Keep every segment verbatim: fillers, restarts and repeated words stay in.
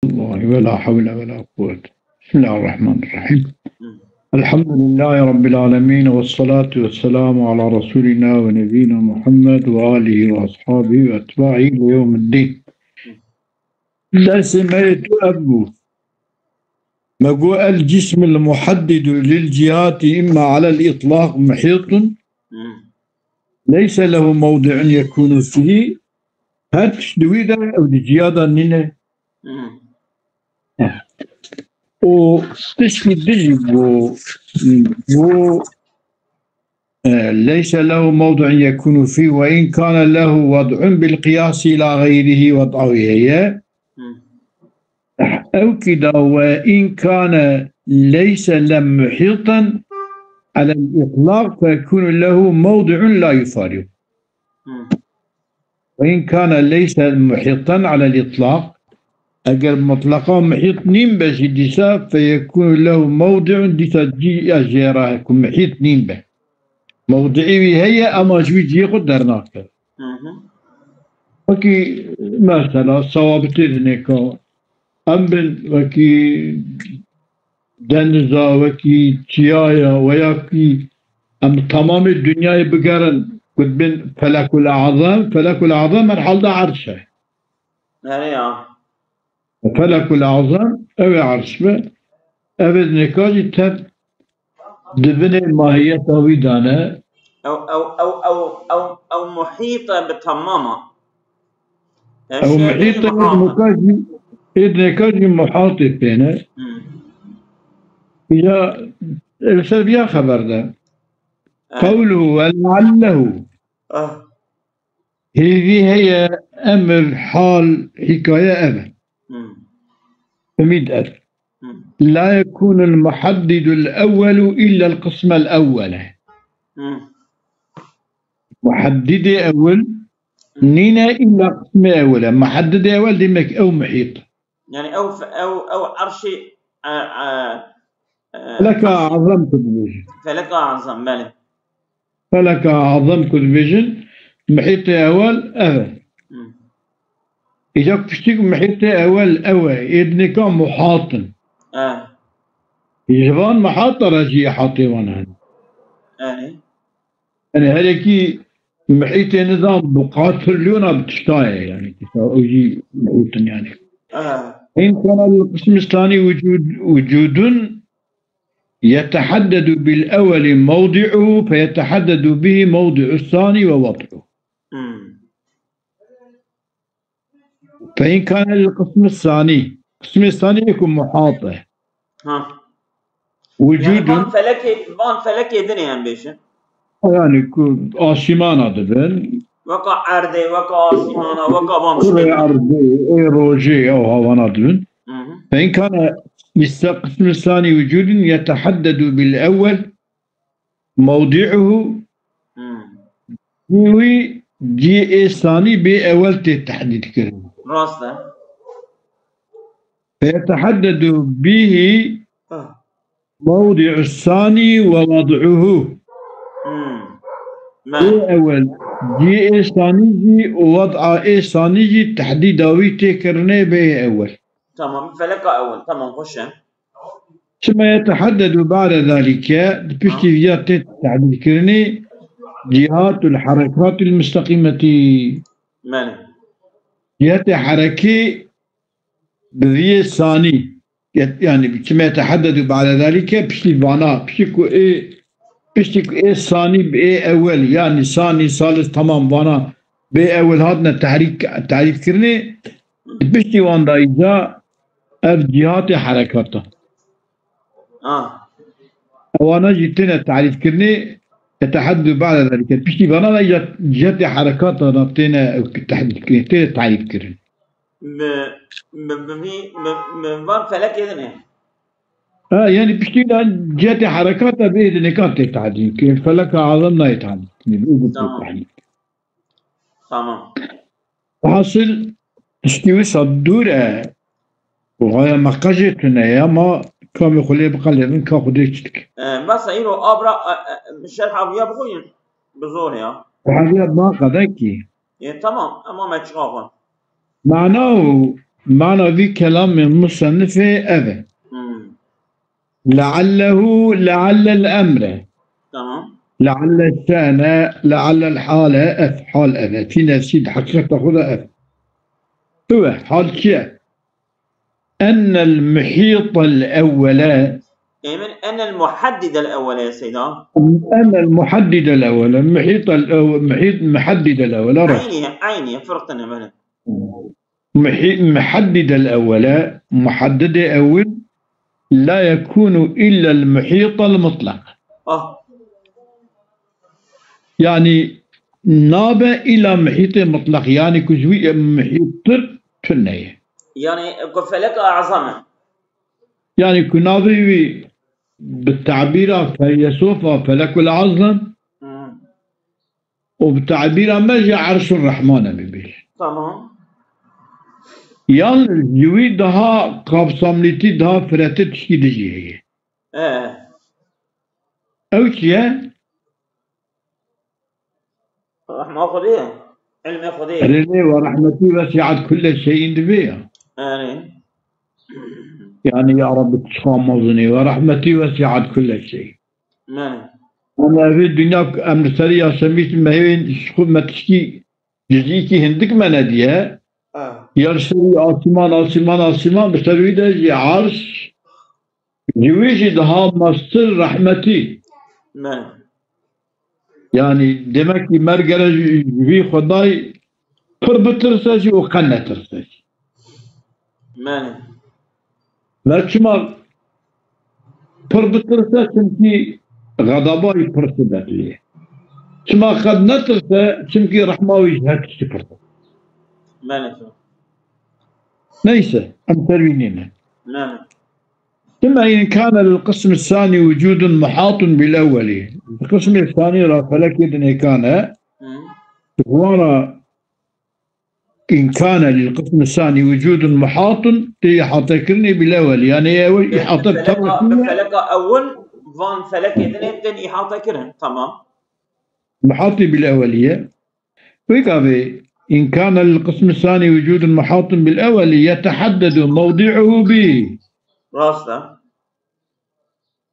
الله ولا حول ولا قوة. بسم الله الرحمن الرحيم. الحمد لله رب العالمين، والصلاة والسلام على رسولنا ونبينا محمد وآله وأصحابه وأتباعه إلى يوم الدين. Dersê me yê tu ev bû. Me got, الجسم المحدد للجهات إما على الإطلاق محيط ليس له موضع يكون فيه. Her tişt di wî de ew di ciya de nîne. Û tiştî din jî bû, bû, e, ليس له موضع يكون فيه وإن كان له وضع بالقياس إلى غيره وضعه هي. Ew kî da وإن كان ليس له محيطا على الإطلاق فيكون له موضع لا يفارقه. وإن كان ليس محيطا على الإطلاق، eger mutlaqa muhît nîn be jî dîsa, feyekûn lehu mewdi'un, dîsa cî ya jê re ku muhît nîn be. Mewdi'î wî heye, ama ji wî cihê xwe dernakeve. Wekî mesela sawabitê dinêka, em bin wekî deniza, wekî çiyaya, weyakî em tamamê dinyayê bigerin, ku dibin felekul azem, felekul azem merhalda erş e. Erê ya. Felekul azem, ew ê erş be. Ev ê nêka jî tev di binê mahiyeta wî de ne. Ew, ew, ew, ew, ew, ew muhît e bi temama. Ew muhît e, êdneka jî, êdneka jî muhatê pê ne. Hmm. Ya, li ser viya xeber de. Evet. Qewluhu ve leallehu. Ah. Hêvî heye, emir, hal, hikaye ev e. Hmm. Umîd ev. Hmm. La yekunul muhaddidul ewwelu illa el qismel ewwele. Hmm. Muhaddidê ewil nîne illa qismê ewil e. Muhaddidê ewil demek ew muhît. Yani ew, ew, ew erşê, e, e, e, feleka azem ku dibêjin. Feleka azem, belê. Feleka azem ku dibêjin, muhîtê ewil ev e. Hmm. Îca piştî ku muhîtê ewil ew e, êdneka muhat in. E. Ji van muhata re jî îhatê wan hene. E. Yani herekî muhîtê nizam bi qat trilyona bi tişta ye, yani, kisa ew jî muhît in, yani. Aha. In kana lil qismi sani wucud-, wucudun yetehaddedu bil ewweli mewdi'uhu feyetehaddedu bihi mewdi'u sani ve wad'uhu. Hmm. Fe in kâne lil qismi sanî. Qismê sanî yê ku muhat e. Ha. Wucudun. Yani van felekê, van felekê din ê em bêjin. Yani ku asîmana dibin. Weka erdê, weka asîmana, weka van kurê tiştê. Erdê, ê rojê, ew havana dibin. Hı hı. Fe in kâne lil qismi sanî wucudun yetehaddedu bil ewwel. Mewdi'uhu, hmm, cî wî, cî ê sanî bê ewel tê tehdîd kirin. Rast e. Feyeteheddedu bîhî, ah, mewdi'u sanî ve wad'uhu. Hmm. Bê ewel, cî ê sanî jî û wad'a ê sanî jî tehdîda wî tê kirinê bê ewel. Tamam, feleka ewel, tamam, xweş e. Çima yeteheddedu ba'de zalike, di piştî viya tê tehdîdkirinê, cihatul herekatil musteqîmetî. Belê. Cihetê herekê bi viyê sanî. Yet-, yani çima yeteheddedu ba'de zalike, piştî vana, piştî ku ê, piştî ku ê sanî bi ê ewel, yani sanî, salis, tamam vana bê ewel hatine tehrîk, tehrîfkirinê, Piştî wan de îca ev cihatê herekata. Ah. Ewana jî têne tarîfkirinê, yeteheddu ba'de zelike. Piştî vana de îca cihetê herekata de têne ew tehdîdkirin, têne tarîfkirin. Bi, bi, bi vî, bi, bi van felekê din e. Ha, yani piştî de cihetê herekata bi êdinêkan tê tehdîdkirin. Feleka azem nayê tehdîdkirin. Tamam. Tamam. Hasil tiştî wisa dûr e. Û haya me qejê tune ye, ma kamê xwe lê biqelêvin ka Xwedê çi dike. E, bes îro abra, e, e, şerh aviya bixwînin. Bi zor ya. Aviya ma qedekî. E, tamam, ama me çiqa xwe. Mana û Mana vî kelamê musennifê ev e. Hmm. Leallehu, leallel emre. Tamam. Leallel şene, leallel hale, ev hal ev e. Fî nefsî di heqîqeta xwe de ev. Huwe, hal çi ye? Ennel muhîtel ewwele. Emin, ennel muhaddidel ewwele ya seyda. Ennel muhaddidel ewwele. Muhîtel ew-, muhît-, muhaddidel ewwele. Rast. Aynı, aynı, fırqtene böyle. Muhi-, muhaddidel ewwele, muhaddidê ewil, la yekûnu illel muhîtel mutlak. Ah. Yani nabe ila muhîtê mutlak, yani ku ji wî muhîttir tune ye. Yani ku felek azam e. Yani ku navê wî bi tabîra feylesofa felekul azam, hmm, û bi tabîra me jî Erşur Rehman e bibêjin. Tamam. Yalnız ji wî daha kapsamlîtî, daha firehtir tişkî di jî heye. Ee. Ew çi ye? Rehma Xwedê ye. Ilmê Xwedê ye. Erê lê, "Ve rahmetî wesi'at kulle şey'in" divê ya. Erê. Yani ya Rabbi, tu çiqa mezin î. "Ve rahmetî wesi'at kulle şey." Belê. Em evê dinya, em li serî yaşemîş me hêvên ji xwe me tişkî cizîkî hindik me nediye. Ha. Ya li serî asîman, asîman, asîman, bi ser wî de jî arş, ji wî jî daha mestir rehmetî. Belê. Yani demek ki mer gere ji, ji vî Xwedayê pir bitirse jî û qe netirse jî. Belê. Ve çima pir bitirse? Çimkî xedaba wî pir şidetli ye. Çima qe netirse? Çimkî rehma wî ji her tiştî pir e. Belê. Neyse, em ser wî nîne. Belê. Thumma in kana lil qismi sani wucudun muhatun bil ewweli. Qismê sanî ra felekê dinê kane. Hı. Wan ra in kana lil qismi sani wucudun muhatun, tê îhate kirinê bil ewweli. Yani ew îhate bi feleka, bi feleka ewil van felekê dinê tên îhate kirin. Tamam. Muhatî bil ewweli ye. Wê gavê, in kana lil qismi sani wucudun muhatun bil ewweli yeteheddedu mewdi'uhu bî. Rast e.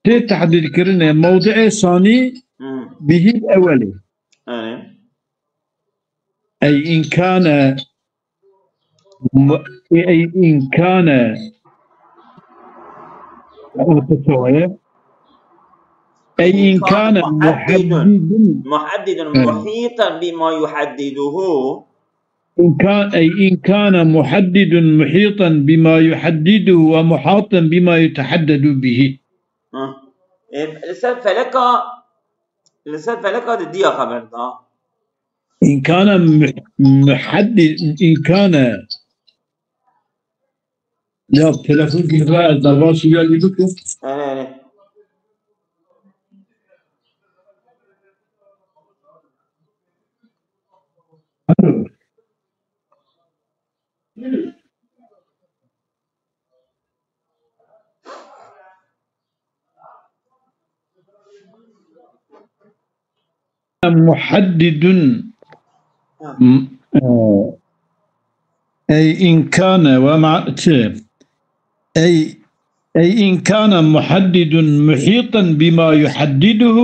Tê tehdîdkirinê mewdi'ê sanî Hmm. bihî ewwelê. Erê. Ey in kana mu-, ey in kana, ey in kana muhaddidun, muhaddidun, muhaddidun Evet. muhitan bima yuhaddiduhu. إن كان، أي إن كان محدد محيطا بما يحدده ومحاطا بما يتحدد به. Ha. E, li ser feleka, li ser feleka di diya xeber da. إن كان مح-، محدد، إن كان، ya telefon gibi, ez derbas ya gibi. Erê, erê. محدد، م-، e, أي إن كان ومع-، şey, أي، أي إن كان محدد محيطا بما يحدده،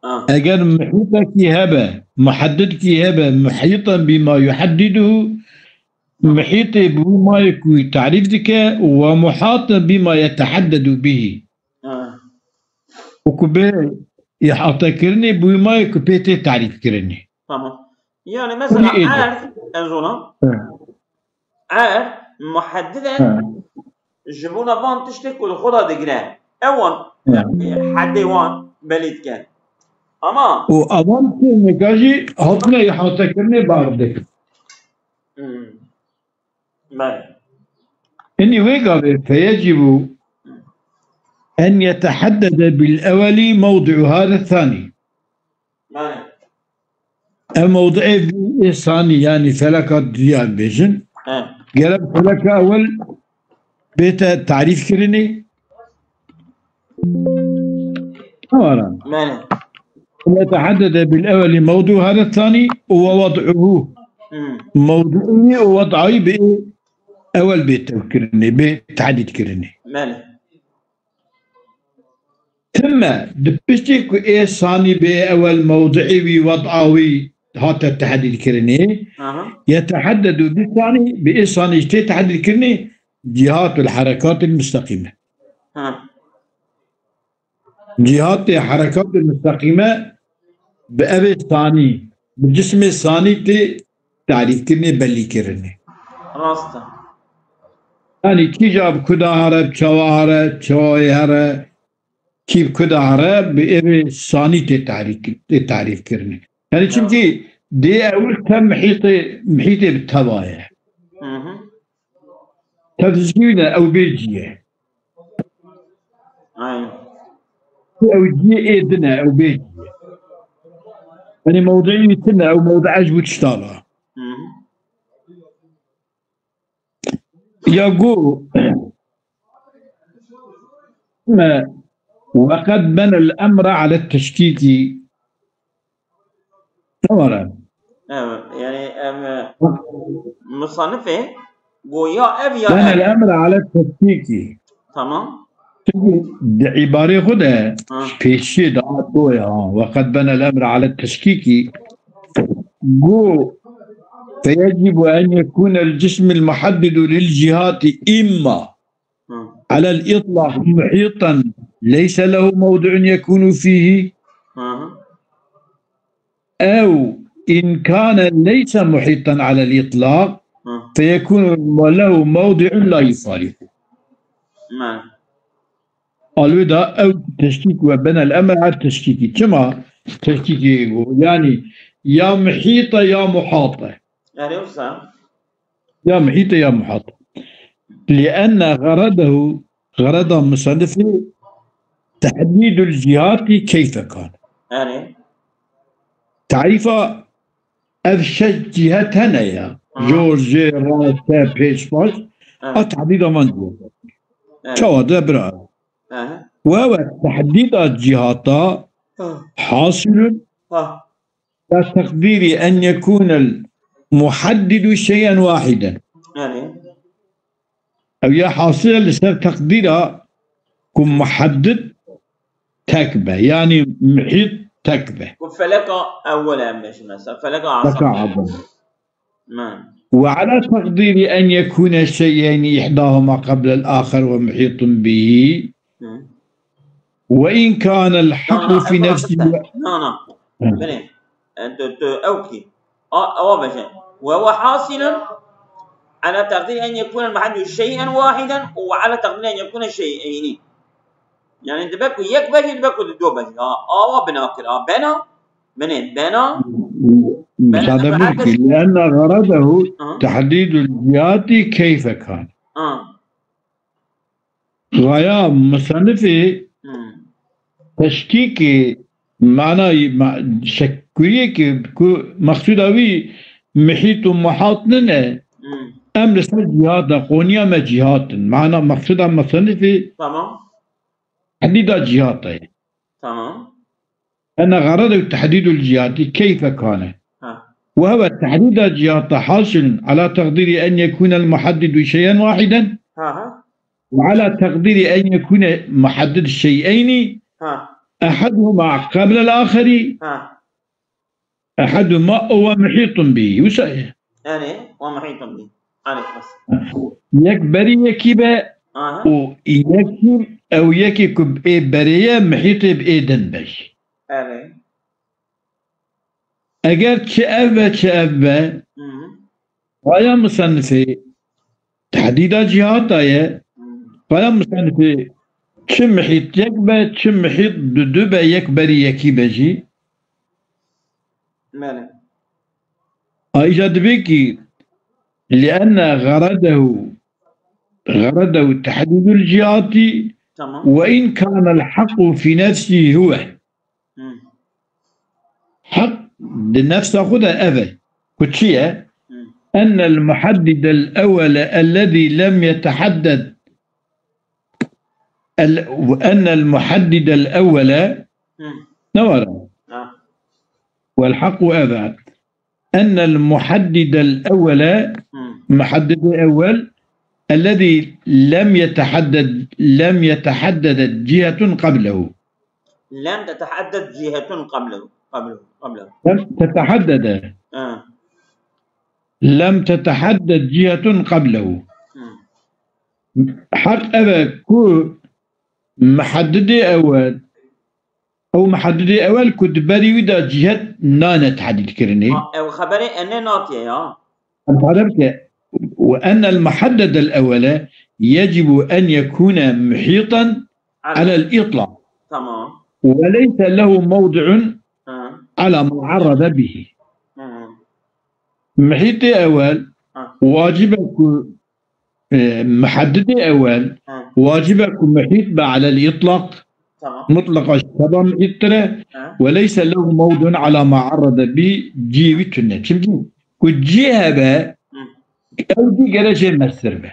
Ha. Eger muhîtekî hebe, muheddidkî hebe, muhîtan bima yuheddiduhu, muhîtê bi wî mayê ku wî tarîf dike, we muhatan bima yeteheddedu bihî. Ha. Û ku bê îhatekirinê bi wî mayê ku pê tê tarîfkirinê. Tamam. Yani mesela Wî êdî. Erd, ez ona. He. Erd, muheddid e, He. ji bona van tiştê ku li xwe de digire. Ewan, He. e, hedê wan belî dike. Ama Û evan tê nika jî hatine îhatekirinê bar dikin. Hmm. Belê. Inî wê gavê feyecîbû en yeteheddede bil ewelî mewdi'u hada thanî. Belê. Ev mewdi'ê vî ê sanî, yanî feleka diya bêjin. He. Gerek feleka ewel bête tarîf kirinê. Tamam. Belê. Yeteheddede bil ewelî mewdi'u hada thanî û wed'uhu. Hmm. Mewdi'u wî û wed'ayî bi ewel bê tevkirinê, bê tehdîdkirinê. Belê. Timme di piştî ku ê sanî bê ewel mewdi'ê wî, wed'a wî hate tehdîdkirinê, Aha. yeteheddedu bi sanî, bi ê sanî jî tê tehdîdkirinê cihatul herekatil müstekîme. Ha. Cihatê herekatê müsteqîme bi evê sanî, bi cismê sanî tê tarîfkirinê, bellîkirinê. Rast e. Yanî kîja bi kuda here, bi çawa here, çawayê here, kî bi kuda here, bi evê sanî tê tarîf, tê tarîfkirinê. Yanî çimkî dê ewil te mihîtê, mihîtê bi teva ye. Hı hı. Tevzî ne, ew bê cî ye. Aynen. Ew cî ê din e, ew bê cî ye. Yanî mewdi'î wî tune, ew mewdi'e ji bo tişta ve. Hı hı. Ya go, me, وقد بنى الأمر على التشكيك. Tamam. Evet, yani, em, e, musannifê go ya ev ya بنى ev. الأمر على التشكيك. Tamam. Çünkü di îbarê xwe de Ha. pêşiyê de hat doya, ha. وقد بنى الأمر على التشكيك. Go, فيجب أن يكون الجسم المحدد للجهات إما Hı. على الإطلاق محيطا ليس له موضع يكون فيه، Hı hı. أو إن كان ليس محيطا على الإطلاق Hı. فيكون له موضع لا يفارقه. Hı. Alwê da ew teşkîk ve benel emr er teşkîkî. Çima teşkîkî go? Yani ya muhît e ya muhat e. Yani wisa? Ya muhît e ya muhat. لأن غرضه، غرض المصنف تحديد الجهات كيف كان. Yani. Tarîfa ev şeş cihet hene ya. Aha. Jor, jê, ra, te, pêş, paş. Evet. A tehdîda van cihet. Evet. Çawa de bira. Aha. Ve ve tehdîda cihata Ha. hasilun Ha. la teqdîri en yekunel muhaddidu şeyen wahiden. Yani. Ew ya hasil li ser teqdîra ku muheddid tek be, yanî muhît tek be. Ku feleka ewwel em bêjin mesela, feleka Feleka azam. azam. Man. وعلى تقدير أن يكون شيئين إحداهما قبل الآخر ومحيط به. Hı. وإن كان الحق Na, na, في ev نفسه. Na, na. Hı. Bine. E, tu, tu, ew kî. A, ewa beje. وهو حاصل على تقدير أن يكون المحدد شيئا واحدا وعلى تقدير أن يكون شيئين. Yani dibe ku yek bejî, dibe ku du bejî. Ha, awa bina kir. Ha, bena, binê, bena. Bena, Müsaade dibe buyur herkes ki, لأن غرضه Hı. تحديد الجهات كيف كان. Ha. Gaya musannifê Hı. teşkîkê manayî ma-, şekuriyê ki ku mexsûda wî mihît û muhat nine, Hı. em li ser cihata, qoniya me cihat in. Mana mexsûda musannifê Tamam. tehdîda cihata ye. Tamam. أن غرضه تحديد الجهات كيف كان. Ha. وهو تحديد الجهات حاصل على تقدير أن يكون المحدد شيئا واحدا Ha ha. وعلى تقدير أن يكون محدد شيئين Ha. أحدهما قبل الآخر Ha. أحدهما هو محيط به. Wisa ye. Yani, ومحيط به. Aleyh bas. Yek berî yekî be Aha. û yekî, ew yekî ku bi ê berê ye, mihîtê bi ê din be jî. Evet. Eger çi ev be, çi ev be, Hı hı. Raya musennifê tehdîda cihata ye. Hı. Raya musennifê çi mihît yek be, çi mihît du du be, yek berî yekî be jî. Belê. Ayrıca dibe ki, لأن غرضه، غرضه تحديد الجهات، Tamam. وإن كان الحق في نفسه هو. Hı. Heq di nefsa xwe de ev e. Ku çi ye? Hı. أن المحدد الأول الذي لم يتحدد ال-، أن المحدد الأول Hı. ne var? Ha. والحق ev e. أن المحدد الأول Hı. Muheddidê ewel الذي لم يتحدد، لم يتحدد جهة قبله. لم تتحدد جهة قبله. قبله. قبله. لم تتحدد. Ha. لم تتحدد جهة قبله. Hmm. Heq ev e ku muheddidê ewel, ew muheddidê ewel ku di berî wî de cihet nane tehdîdkirinê. Ha, ew xeberê enê natiye ya. Em xeber ke, وأن المحدد الأول يجب أن يكون محيطا Ala. على الإطلاق Tamam. وليس له موضع Ha. على ما عرض به. Hı hı. Muhîtê ewel Ha. wacib e ku, e, muheddidê ewel Ha. wacib e ku muhît be alel îtlaq, Tamam. mutlaqa ji seba muhîttir e. Ha. Ve leyse lehu mewdun ala ma arrada bî, cihê wî tune. Çimkî ku cihê hebe, Hı. ew cî gere jê mestir be.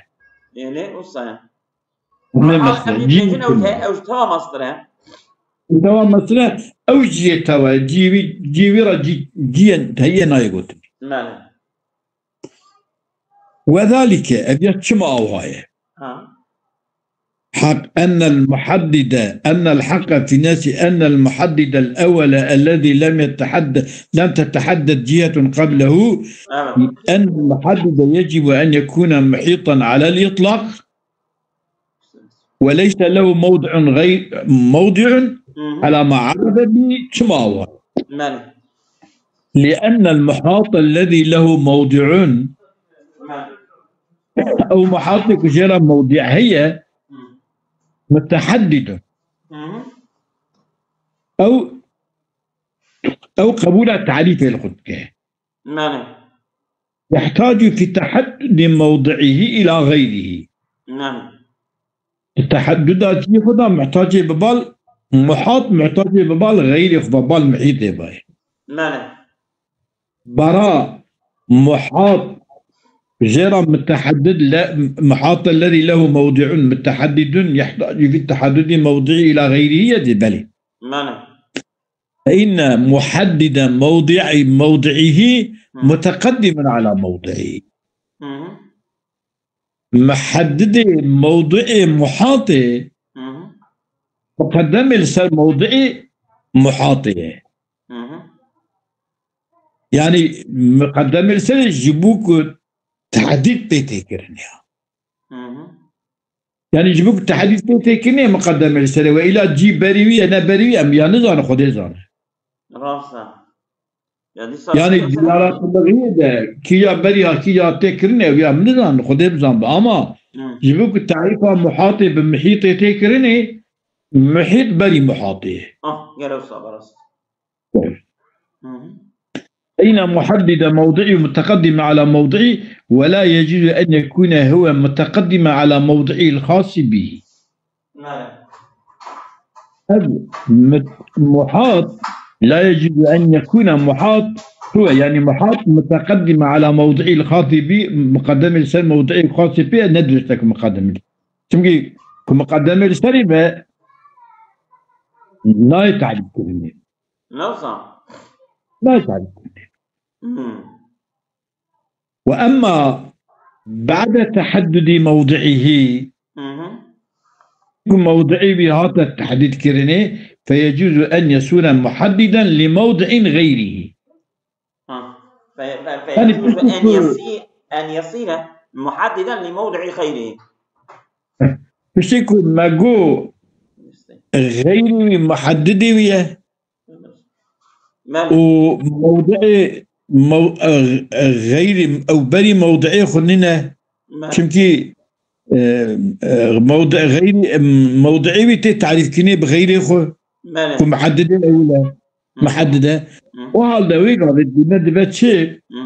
Êlê wisa ye. Ne Al mestir, em cî dibêjin ew tune. te, ew ji tewa mestir e. Tewa mestir e, ew cihê tewa ye, cihê wî, cihê wî re cî, cihê heye nayê gotin. Mele. Wedalike, ev ya çima awha ye? Ha. حق أن المحدد، أن الحق في نفس أن المحدد الأول الذي لم يتحدد، لم تتحدد جهة قبله، Evet. أن المحدد يجب أن يكون محيطا على الإطلاق وليس له موضع غير، موضع Hı hı. على ما عرض به، çima wa. Mele. لأن المحاط الذي له موضع، Mele. ew muhatê ku jê re mewdî heye, Hı. muteheddidun. Hı hı. Ew, ew qebûla tarîfê li xwe dike. Mele. يحتاج في تحدد موضعه إلى غيره. Mele. Di tehedduda cihê xwe de muhtacê bi bal, muhat muhtacê bi bal xeyrê xwe, bal muhîtê be. Mele. Bara muhat jê re muteheddid le, muhat الذي له موضع متحدد يحتاج في تحدد موضعه إلى غيره ye dê belê. Mele. فإن محدد موضع، موضعه متقدم على موضعه. Hı hı. Muheddidê mewduê muhatê Hı hı. muqeddemê li ser mewduê muhatê ye. Hı hı. Yani muqeddemê li ser ji bo ku tehdîd pê tê kirin ya. Hı hı. Yani ji bo ku tehdîd pê tê kirinê muqeddemê li ser e. Ve îla cî berî wî ye, ne berî wî ye, em ya nizanin, Xwedê zane. Rast e. Ya dîsa Yani dilalatulixiyê de kî ya berî ya kî ya tê kirinê, ew ya min nizanin, Xwedê bizan be. Ama Hı. ji bo ku tarîfa muhatê bi muhîtê tê kirinê, muhît berî muhatê ye. Ah, gel wisa be rast. Hı hı. فإن محدد موضعه متقدم على موضعه ولا يجوز أن يكون هو متقدما على موضعه الخاص به. Mele. Ev mit-, muhat لا يجوز أن يكون محاط هو، yani muhat متقدم على موضعه الخاص به، muqeddemê li ser mewduê xasê pê ye, ne dirust e ku muqeddemê. Çimkî ku muqeddemê li serê be, nayê tarîf kirinê. Ne wisa? Nayê tarîf kirinê. Hı. وأما بعد تحدد موضعه، Hı hı. ku mewduê wî hate tehdîd kirinê, فيجوز أن يصير محددا لموضع غيره. Ha. Fe, fe, fe, Yani يجوز piştî أن ku يصي-، أن يصير محددا لموضع غيره. piştî ku me got xeyrî wî muheddidê wî ye Mele. û mewduê mew-, e, e, xeyrî ew berî mewduê xwe nîne. Mele. Çimkî, e, e, mewdi-, xeyrî, e, mewdiê wî tê tarîfkirinê bi xeyrê xwe, Mele. ku muheddidê ewil e, Hı. muheddide. Hı. O halde wê gavê dîme dibe çi? Hı.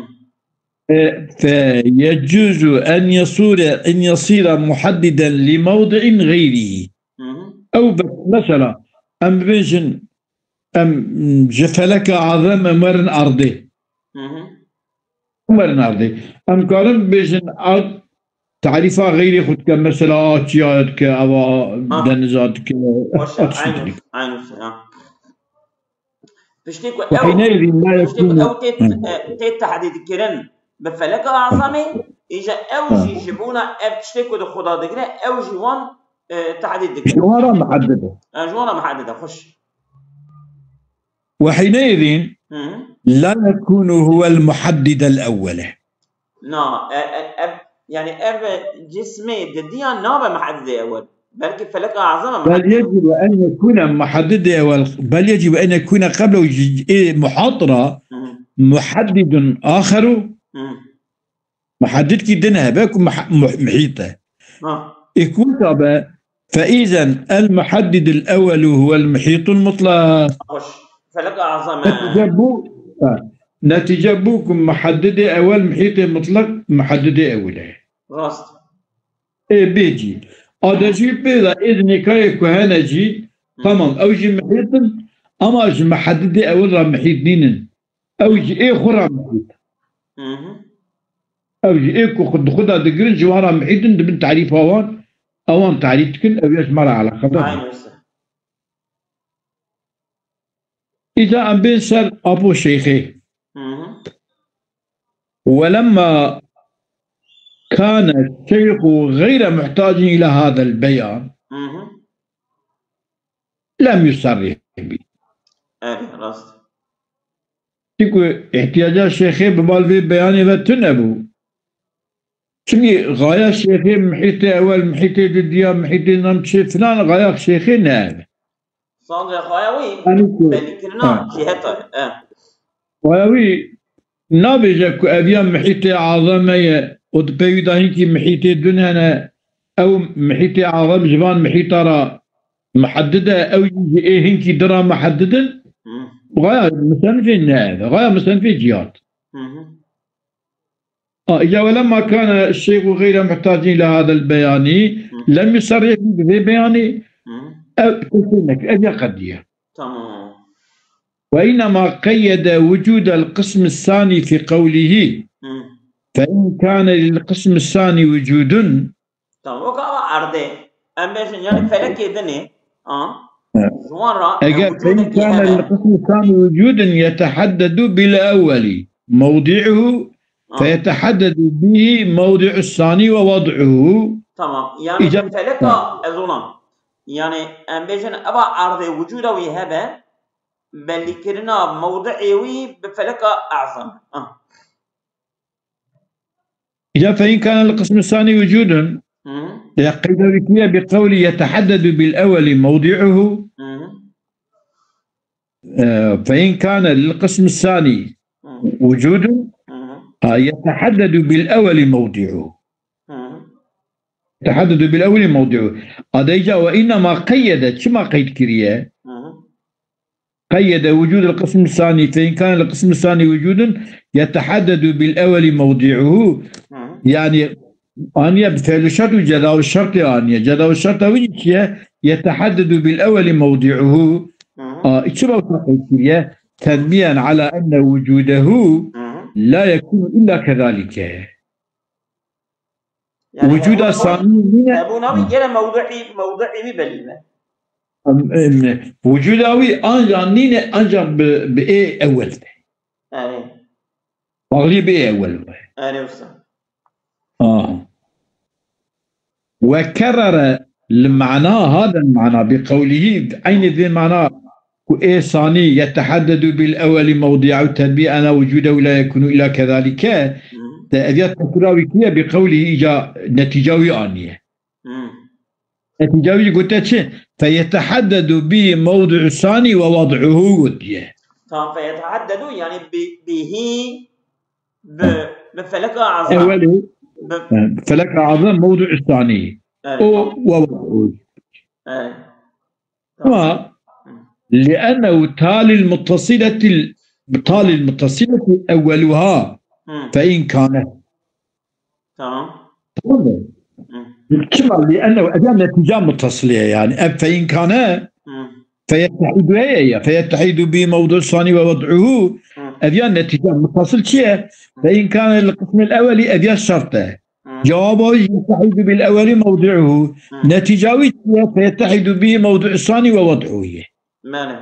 E, فيجوز أن يصير، أن يصير محددا لموضع غيره. Hı hı. Ew be-, mesela, em bibêjin, em ji feleka azem em werin ardê. Hı hı. Em werin ardê. Em karin bibêjin ard tarîfa xeyrê xwe dike, mesela a çiya dike, ava Ha. deniza dike, Baş e, a tiştî aynı, dike. aynı şey, ha. Piştî ku Ve ew, hîneyî la piştî ku yekûnû. ew tê, Hı. e, tê tehdîd kirin bi feleka azamê, Îja ew Ha. jî ji bona ev tiştê ku di xwe de digire, ew jî wan, e, tehdîd dike. Ji wan re muheddid e. E, ji wan re muheddid e, xweş. وحينئذ Hı hı. لا يكون هو المحدد الأول. Na, e, e, ev, yani ev cismê didiya nabe muheddidê ewel. Belkî felek azam e بل muheddid. يجب أن يكون محدد أول، بل يجب أن يكون قبله ج-، ج-، إيه، محاط را Hı hı. محدد آخر. Hı. Muheddidkî din hebe ku muh-, muh-, muhît e. Ha. Ê ku wisa be, فإذا المحدد الأول هو المحيط المطلق. Xweş. Felek azam e. Netîce bû, ha. Netîce bû ku muheddidê ewel muhîtê mutlaq muheddidê ewil e. Rast. Ê bê cî. Ade jî pê de ê di nêkayê ku hene jî, Hı. tamam, ew jî muhît in, ama ji muheddidê ewil re muhît nînin. Ew ji ê xwe re muhît. Hı hı. Ew ji ê ku xwe di xwe de digirin, ji wan re muhît in, dibin tarîfa wan, ewan tarîf dikin, ew ya ji me re eleqedar Aynen nîne. Öyle. Îca em bên ser Apo Şeyxê. Hı hı. ولما كان الشيخ غير محتاج إلى هذا البيان Hı hı. لم يصرح به. Evet, rast. Çimkî îhtiyaca Şeyxê bi bal vê beyanê ve tune bû. Çimkî xaya Şeyxê muhîtê ewel, muhîtê didiya, muhîtê nam çi filan, xaya Şeyxê ne ev e. Sadece xaya wî Anî ku, belîkirina ha. Ciheta, e. Xaya wî nabêje ku ev ya muhîtê azam me ye û di pey wî de hinkî muhîtê din hene, ew muhîtê azam ji van muhîta re muheddid e, ew jî ji ê hinkî din re muheddid in. Hı. Xaya misenifê ne ev e. Xaya misenifê cihat. Hı hı. A, îca ولما كان الشيخ غير محتاج إلى هذا البيان Hı. لم يصرح به, bi vê beyanê Hı. ev tiştê nekir. Ev ya qediye. Tamam. وإنما قيد وجود القسم الثاني في قوله Hı. فإن كان للقسم الثاني وجود Tamam, wek ava erdê. Em bêjin, yani felekê dinê, ha? Evet. Ji wan re, Eger yani, فإن vücudekî كان hebe. للقسم الثاني وجود يتحدد بالأول موضعه Ha. فيتحدد به موضع الثاني ووضعه. Tamam. Yani, Îca- feleka, Ha. ez ona. Yani, em bêjin, eva erdê vücuda wî hebe, bellîkirina mewdi'ê wî bi feleka azam. Ha. إذا فإن كان للقسم الثاني وجود Hı hı. يا قيد وكية بقول يتحدد بالأول موضعه. Hı hı. آه، فإن كان للقسم الثاني Hı hı. وجود Hı hı. آه، يتحدد بالأول موضعه. Hı hı. يتحدد بالأول موضعه. Adayca وإنما قيد, çima qeyd kiriye? Hı hı. قيد وجود القسم الثاني، فإن كان القسم الثاني وجود يتحدد بالأول موضعه. Hı hı. Yani, aniye bi fiil şart û ceza û şertê aniye. Ceza û şerta wî çi ye? يتحدد بالأول موضعه. Hı hı. A, çi wexta qeyd kiriye? تنبيها على أن وجوده Hı hı. لا يكون إلا كذلك. Yani, Vücuda hebûna wî, sani nîne. Hebûna wî Ha. gere mewdu'î, mewdu'î wî belî be. Em, em, vücuda wî anca nîne, anca bi, bi ê ewel be. Erê. Bağlı bi ê ewel be. Erê usta. Aha. وكرر المعنى، هذا المعنى بقوله، aynı bir mana ku ê sanî يتحدد بالأول موضعه تنبيها أن وجوده لا يكون إلا كذلك. Hı. Te ev ya tekrar wî kiriye bi qewlî îca netîca wî aniye. Hı. Netîca wî gote çi? فيتحدد به موضع الثاني ووضعه gotiye. Tamam, feyetehaddedu yani bi, bihi, bi, bi feleka azam. Ewwelu, Bi- e, feleka azam mevdu'u sani. Evet, O tamam. Ve ووضعه. Evet. Ama لأنه تالي المتصلة، تالي المتصلة أولها Hı. فإن كانت. Tamam. Tamam mı? Hı. Çima? لأنه ev ya netîca mutasiliye yani. Ev فإن كان Hı. فيتحد هي، فيتحد به موضع الثاني ووضعه. Hı. Ev ya netîca mutasil çi ye? فإن كان للقسم الأول ev ya şert e. Hı. Cevaba يتحد بالأول موضعه. Hı. Netîca wî çi ye? فيتحد به موضع الثاني ووضعه ye. Mele.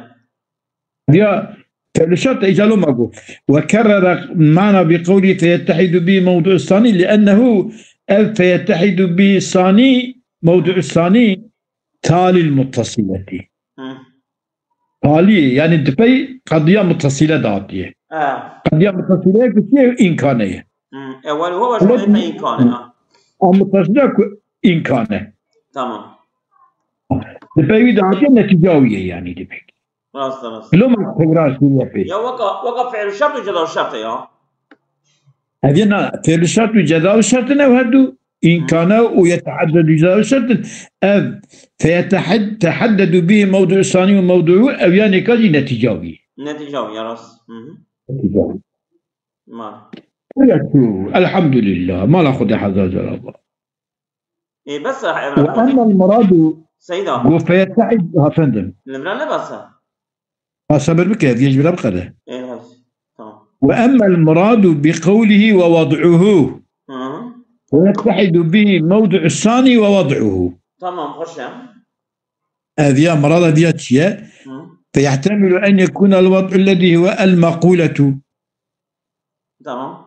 Ya Fi'lu şert îcalo ma got. Ve kerrere mana bi qewlî feyettehidu bi mewdu'u sani li ennehu ev feyettehidu bi sani mewdu'u sani talil muttasileti. Hı. Taliyê, yani dipey qediya muttasile de hatiye. Ha. Qediya muttasile ki çi ye? İmkane ye. Hı. Ewwel huwa ve Ama- şe'e imkane ha. A muttasile ku imkane. Tamam. Dipey wî de hatiye, netîca wî ye yani demek. Rast, rast. Loma tekrar şiye pê. Ya weka, weka fi'lu şert û ceza şert ya. Hediye na, fi'lu şert û ceza şert ne, her du imkane û yeteaddedu ceza şert. Ev feyetehad-, tehaddedu bihi mewdu'u sani ve mewdu'u, ev ya nêka jî netîca wî. Netîca wî ya rast. Hı hı. Netîca wî. Mal. Elhamdulillah. Elhamdulillah. Mala Xwedê hezar caran ba. Ê, bes e, Evra Ve Xwedê. Emmel muradu Seyda. Go feyetehid, ha, efendim. Li vira ne bes e? Ha, sebir bike, diye ji vira bikere. Ê, hay. Tamam. Ve emmel muradu bi qewlihi ve wad'uhu. Hı hı. Ve yettehidu bihi mewdu'u sani ve wad'uhu. Tamam, hoş ya. Ev ya murad ev ya çi ye? Hı. Fe yehtemilu en yekuna el wad'u lezî huve el makuletu. Tamam.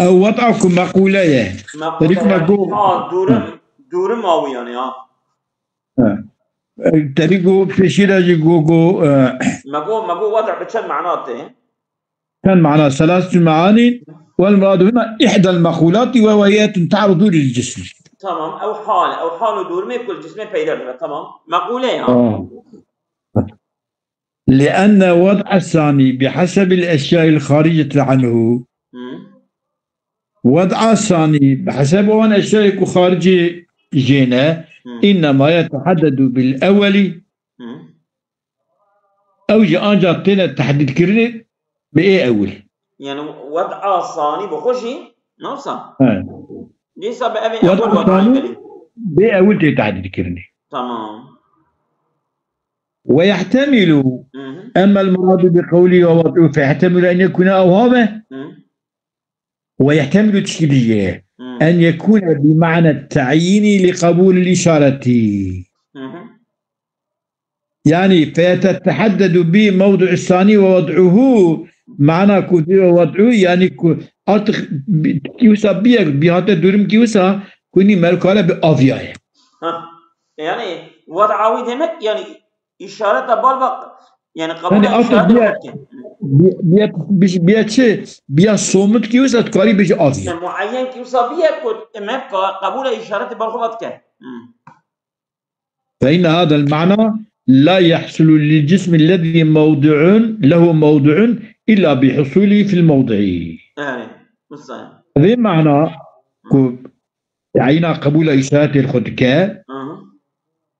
Ew weda ku meqûle ye. Meqûle Terîk me yani, got. Ha, dûrim, dûrim awî yani ha. He. E, terîk got pêşî re jî got, got, e, Me got, me got weda bi çend mana tê? Çend mana, selasetu meanin, wel muradu huna ihdel meqûlati ve hiyetun ta'rudu lil cism. Tamam, ew hal, ew hal û dûrimê ku li cismê peyder dibe, tamam. Meqûle ya. Tamam. لأن وضع الثاني بحسب الأشياء الخارجة عنه. Hı. وضع الثاني بحسب wan eşyayê ku xaricê jê ne, Hı. إنما يتحدد بالأول. Hı. Ew jî ancak têne tehdîdkirinê bi ê ewil. Yani wed'a sani bi xwe jî, ne wisa? He. Dîsa bi evê Wed'a ewil wed'a sani ewilî. Bê ewil tê tehdîdkirinê. Tamam. ويحتمل، Hı hı. أما المراد بقوله ووضعه فيحتمل أن يكون أو هذا، Hı. ويحتمل تشكيلية، Hı. أن يكون بمعنى التعيين لقبول الإشارة. Hı hı. Yani, فيتحدد به موضع الثاني ووضعه، mana ku dê ve wad'u, yani ku artık bi-, kî wisa biyek, bihate durum kî wisa, ku nî merkale bi aviyaye. Ha. Yani, wad'a wî demek, yani, işareta bal bak, yani, Yani, qabula artık işareta biya, bal bak. Biya, biya, biya çi, biya somut kî wisa, tu karî bêjî aviye. Yani, muayyen kî wisa biyek ku, em hep ka-, qabula işareti bal xwe bak ke. Hı. فإن هذا المعنى لا يحصل للجسم الذي موضع له موضع إلا بحصوله في الموضع. Yani, mesela. Vê mana ku tayîna qebûla îşaretê li xwe dike, Hı hı.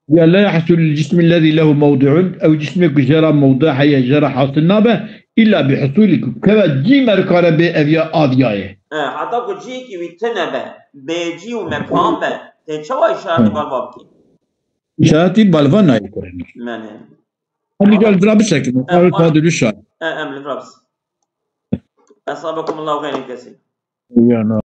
ya لا يحصل للجسم الذي له موضع, ew cismê ku jê re mewdi heye, jê re hasil nabe, illa bi husûlî ku keve cî merkare bê ev ya aviyaye. He, heta ku cihekî wî tune be, bê cî û mekan be, tê çawa îşaretî Hı. balva bikî? Îşaretî balva nayê kirinî. Menê. Hemî gel vira bisekin. Em Ew Fadilî şar. E, em li vira bisekin. Esabekumullahu xeyrên kesîr. Ya na.